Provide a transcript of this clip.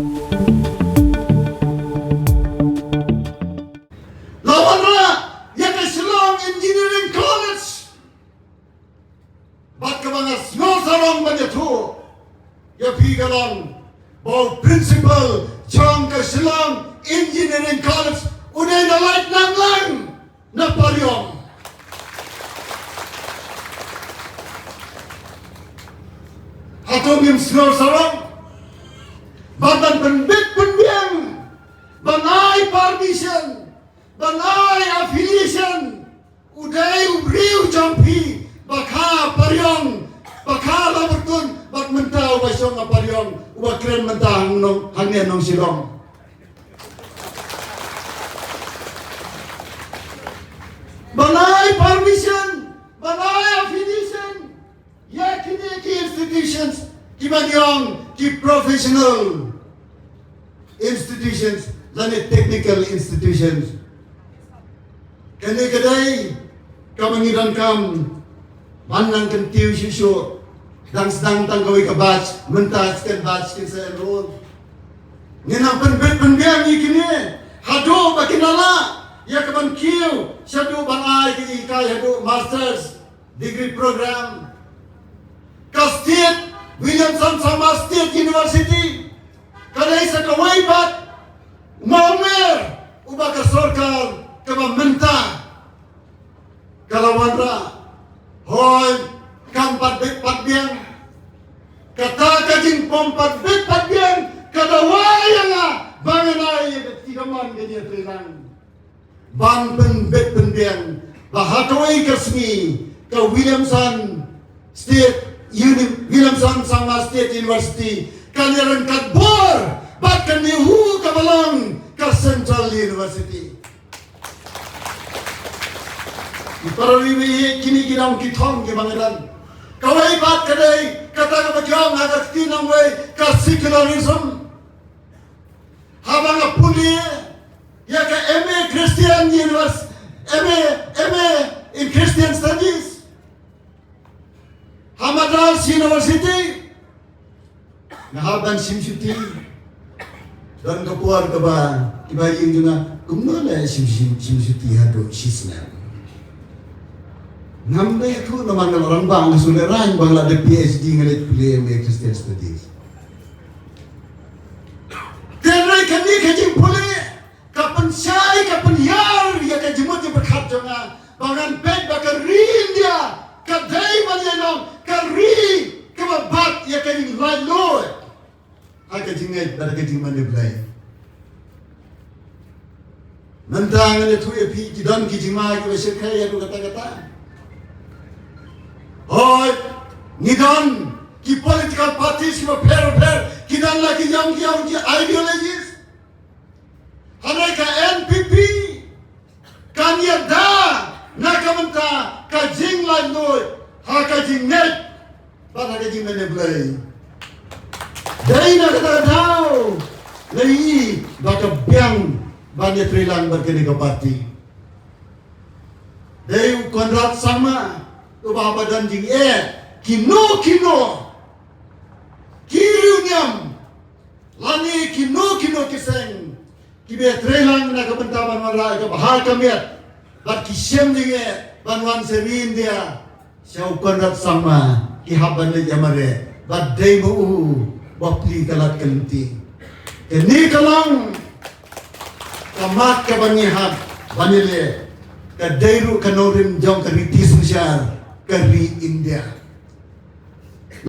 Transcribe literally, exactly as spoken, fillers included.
La wanrah ïa ka Shillong Engineering College. Bad kaba nga sngew sarong ban ïathuh ïa phi ka long ba u principal jong ka Shillong Engineering College u dei na Lait Namlang na Pariong. Hato ngim sngew sarong? Bad ban pynbit pynbiang, ban ai permission, ban ai affiliation, u dei u briew jong phi ba kha Pariong, ba kha Labartun, bad mynta uba shong ha Pariong, uba kren mynta hangne nong Shillong. Ban ai permission, ban ai affiliation ïa kine ki institutions kiba ngi ong ki professional institutions lane technical institutions. Kane ka dei kaba ngi donkam ban nang kyntiew shuh shuh. Dang sdang tang kawei ka batch, mynta second batch kin sa enroll. Ngin nang pynbit pynbiang ïa kine haduh ba kin da lah ïa ka ban kiew shaduh ban ai ka jinghikai haduh masters degree program. Ka State Williamson Sangma State University ka dei sa kawei pat u mawmer uba ka sorkar kaba mynta ka la wanrah. Hooid, kam pat bit pat biang. Kata ka jingpom pat bit pat biang ka dawa ïa nga ba ngan ai ïa ka ti ka mon ka ïa treilang ban pynbit pynbiang ba ha kawei ka sngi ka Williamson State Uni-, Williamson Sangma State University kan ïa ryngkat bor bad ka NEHU kaba long ka Central University. Ki para ri wi, kine ki dang ki thong ki bang dan. Kawei pat ka dei kata kaba jong ha ka kti nongwei ka secularism. Haba nga pule ïa ka M A Christian Univers-, M A, M A in Christian Studies ha Madras University. Nga hap ban shim shuti. Don ka por kaba kiba ïeng jong nga, kumno leh shim, shim, shim shuti haduh shisnem. Ngam leh ïathuh namar nga la rangbah, nga shu leh rang ba nga la dep P H D, nga leh pule M A Christian Studies. Te hynrei kane ka jingpule ka pynshai, ka pynïar ïa ka jingmut jingpyrkhat jong nga ba ngan peit ba ka ri India ka dei ban ïa long ka ri kaba bat ïa ka jinglaitluid ha ka jingngeit bad ka jingmane Blei. Mynta ngan ïathuh ïa phi, ki don ki jingma kiba shyrkhei ïa kata kata. Hooid, ngi don ki political parties kiba pher pher, ki don la ki ïong ki ïong ki ideologies. Hynrei ka N P P kan ïada na ka bynta ka jinglaitluid ha ka jingngeit bad ha ka jingmane Blei. Dei na kata ka daw la ïohi ba ka biang ban ïatreilang bad kane ka party. Dei u Conrad Sangma uba haba don jingeh, kino kino ki riewniam lane kino kino ki seng kiba ïatreilang na ka bynta ban wanrah ïa ka bhai ka miat bad ki shem jingeh ban wan sha ri India, sha u Conrad Sangma ki hap ban leit ïa mareh. Bad dei ma u ba plie ka lad ka lynti. Kane ka long ka mat kaba ngi hap ban ïaleh. Ka dei ruh ka nongrim jong ka riti synshar ka ri India.